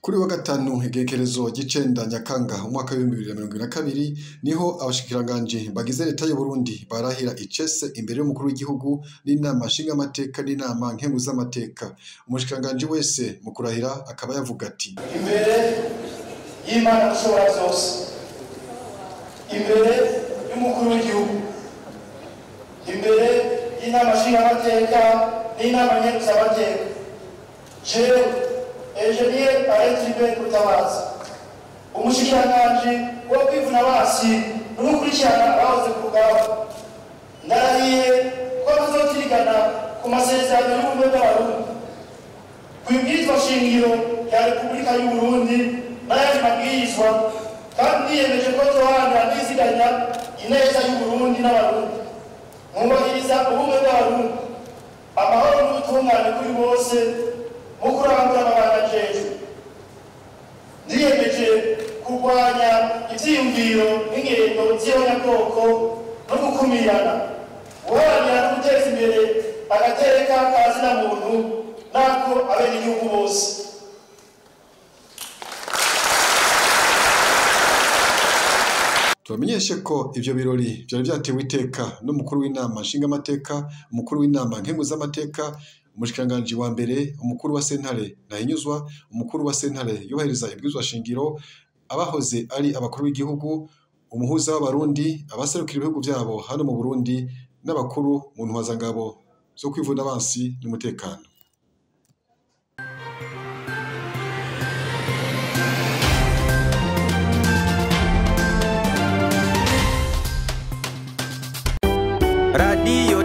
Kuri wa gatanu igerekerezo ry'icenda Nyakanga umwaka w'2022 niho abashikiranganji bagize leta y'u Burundi barahira icese imbere y'umukuru w'igihugu n'inama nshingamateka n'inama nkenguzamateka. Umushikiranganji wese mu kurahira akaba yavuga ati: Imbere y'Imana ushobora byose, imbere y'umukuru w'igihugu, imbere y'inama nshingamateka n'inama nkenguzamateka, jewe Engineer Alain Mutabazi, umushikiranganji wo kwivuna abansi no gukurikirana abahoze ku rugamba, ndarahiye ko tuzotirigana ku masezerano y'ubumwe bw'Abarundi, kw'ibwirizwa shingiro rya Repubulika y'u Burundi n'ayandi mabwirizwa, kandi niyemeje ko nzoharanira niziganya ineza y'u Burundi n'Abarundi, nkubahiriza ubumwe bw'Abarundi, amahoro n'ubutungane kuri bose mu kurangura amabanga njejwe. Niyemeje kurwanya ivyiyumviro n'ingendo z'ihonyabwoko no gukumirana, guharanira no guteza imbere agateka ka zina muntu n'ako abenegihugu bose. Tubamenyeshe ko ivyo birori vyari vyatewe iteka n'umukuru w'inama nshingamateka, umukuru w'inama nkenguzamateka, umushikiranganji wa mbere, umukuru wa sentare Ntahinyuzwa, umukuru wa sentare yubahiriza ibwirizwa shingiro, abahoze ari abakuru b'igihugu, umuhuza w'Abarundi, abaserukira ibihugu vyabo hano mu Burundi n'abakuru mu ntwazangabo zo kwivuna abansi n'umutekano. Radio.